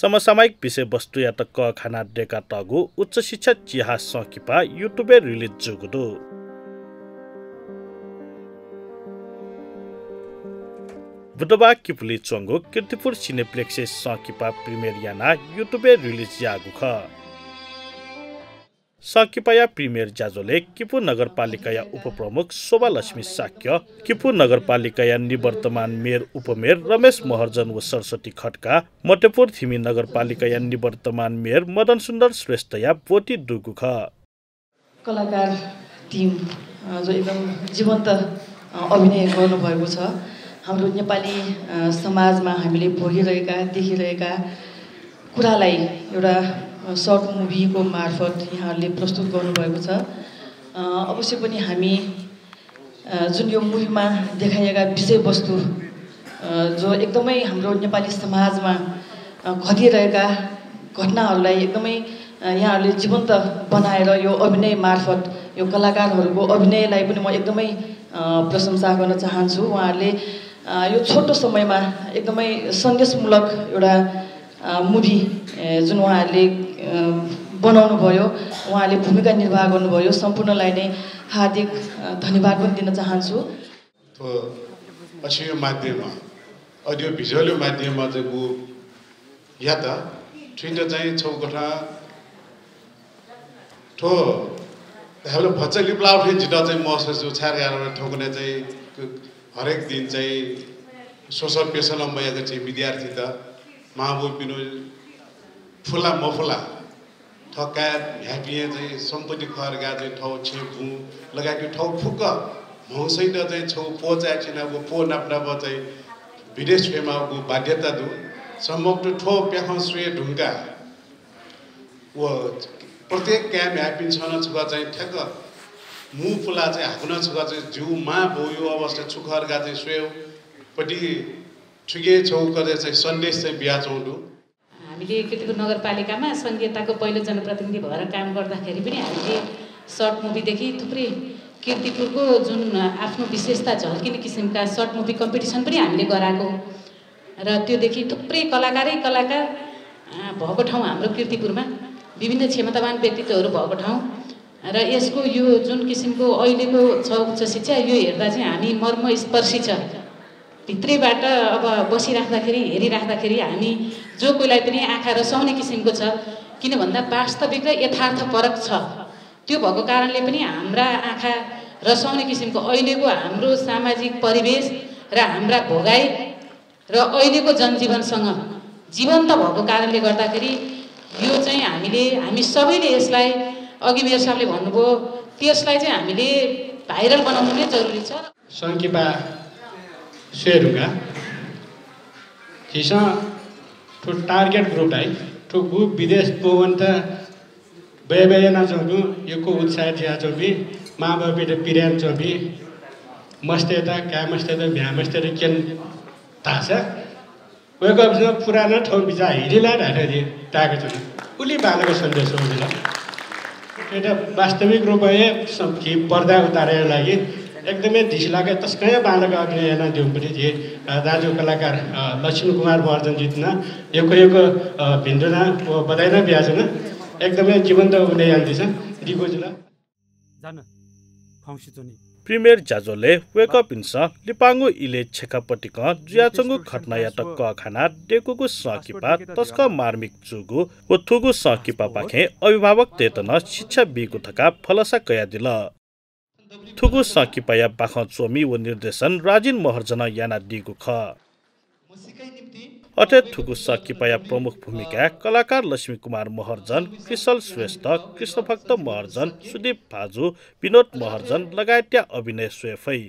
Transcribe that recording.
समसामयिक विषयवस्तु या त क खाना डेका टगु उच्च शिक्षा चिहा सकिपा युट्युबे रिलिज जुगुदु बुधबार किपुली चोंगो कीर्तिपुर सिनेप्लेक्स सकिपा प्रिमियर याना युट्युबे रिलिज यागु ख सकिपाया प्रिमियर जाजोले किपु नगरपालिकाया उपप्रमुख शोभा लक्ष्मी साक्य किपु नगरपालिकाया निवर्तमान मेयर उपमेयर रमेश महर्जन व सरस्वती खड्का मटेपुर थिमी नगरपालिकाया निवर्तमान मेयर मदन सुन्दर श्रेष्ठया बोटी दुगु ख कलाकार टिम जो एकदम जीवन्त अभिनय गर्नुभएको छ। हाम्रो नेपाली समाजमा हामीले भोगिरहेका देखिरहेका कुरालाई एउटा सर्ट मुभीको मार्फत यहाँहरूले प्रस्तुत गर्नुभएको छ। अवश्य पनि हामी जुन यो मुभीमा देखाइएका विषयवस्तु जो एकदमै हाम्रो नेपाली समाजमा घटिरहेका घटनाहरूलाई एकदमै यहाँहरूले जीवन्त बनाएर यो अभिनय मार्फत यो कलाकारहरूको अभिनयलाई पनि म एकदमै प्रशंसा गर्न चाहन्छु। उहाँहरूले यो छोटो समयमा एकदमै सन्देशमूलक एउटा मुभी जुन उहाँहरूले बनाउनु भयो, उहाँले भूमिका निर्वाह गर्नुभयो, सम्पूर्णलाई नै हार्दिक धन्यवाद पनि दिन चाहन्छु। पछि यो माध्यममा अडियो भिजुअल माध्यममा चाहिँ या त ट्विटर चाहिँ छौकठा ठो हामीले भन्छ लिप्लाउठे जिटा चाहिँ महसुस छार गरेर ठोक्ने चाहिँ हरेक दिन चाहिँ सोसल पेसनमा भएको चाहिँ विद्यार्थी त महाबुल पिनो फुला मफुला ठक्का ह्यापिए चाहिँ सम्पत्ति खर्गा चाहिँ ठाउँ छेपु लगाएको ठाउँ फुक्क मौसैट चाहिँ छौ पोच एक्सन अब पो नाप्नाप चाहिँ विदेश फेमा बाध्यता दु सम्भव ठो प्याखौँ सुए ढुङ्गा वो प्रत्येक क्याम्प ह्याप्पी छन छुका चाहिँ ठ्याक्क मु फुला चाहिँ हाकुन छुका चाहिँ जिउमा बोयो अवस्था छुखर्गा चाहिँ सुयो पट्टि ठुगे छौक चाहिँ सन्देश चाहिँ बिहा चौडु। हामीले कीर्तिपुर नगरपालिकामा संघीयताको पहिलो जनप्रतिनिधि भएर काम गर्दाखेरि पनि हामीले सर्ट मुभीदेखि थुप्रै कीर्तिपुरको जुन आफ्नो विशेषता झल्किने किसिमका सर्ट मुभी कम्पिटिसन पनि हामीले गराएको र त्योदेखि थुप्रै कलाकार भएको ठाउँ हाम्रो कीर्तिपुरमा विभिन्न क्षमतावान व्यक्तित्वहरू भएको ठाउँ र यसको यो जुन किसिमको अहिलेको छ उच्च शिक्षा यो हेर्दा चाहिँ हामी मर्मस्पर्शी छ। भित्रैबाट अब बसिराख्दाखेरि हेरिराख्दाखेरि हामी जो कोहीलाई पनि आँखा रसाउने किसिमको छ, किन भन्दा वास्तविक र यथार्थ फरक छ। त्यो भएको कारणले पनि हाम्रा आँखा रसाउने किसिमको अहिलेको हाम्रो सामाजिक परिवेश र हाम्रा भोगाई र अहिलेको जनजीवनसँग जीवन्त भएको कारणले गर्दाखेरि यो चाहिँ हामी सबैले यसलाई अघि मेयर साहबले भन्नुभयो त्यसलाई चाहिँ हामीले भाइरल बनाउनु नै जरुरी छ। सङ्किपा सेरुगा हिसा ठो टार्गेट ग्रुप है ठो ग्रुप विदेश पोवन त बेबेना चोबी योको उत्साह जिया चोबी माँ बाबी त पिरान चोबी मस्ते त क्या मस्ते त भ्या मस्ते त केन तासा वेको अब पुरानो ठाउँ बिचा हिरिला ढाँटे टाको छ उली बालको सन्देश हो दिला एउटा वास्तविक रूपमा कि पर्दा उतारेर लागि एकदमै ढिस लाग्यो तस्कै बालको अभिनय हेर्न दिउँ पनि थिए दाजु कलाकार लक्ष्मी कुमार महर्जन जित्न यो भिन्डुना बधाई ब्याजन एकदमै जीवन्त अभिनय आउँदैछ दिगोजुला जान फौसिचोनी प्रिमियर जाजोले वेकअप इन्स लिपाङ्गु इले छेकापटिक जुयाचंगु खट्नाया त क खाना डेकुगु सकिपा तस्क मार्मिक जुगु व थुगु सकिपा पाखे अभिभावक तेतन शिक्षा बिगु थका फलसा कया दिल थुगु सकिपाया बाख चोमी व निर्देशन राजिन महर्जन याना दिगु ख अथे थुगु सकिपाया प्रमुख भूमिका कलाकार लक्ष्मी कुमार महर्जन, कृषल श्रेष्ठ, कृष्णभक्त महर्जन, सुदीप भाजु, विनोद महर्जन लगायतका अभिनय स्वेफै।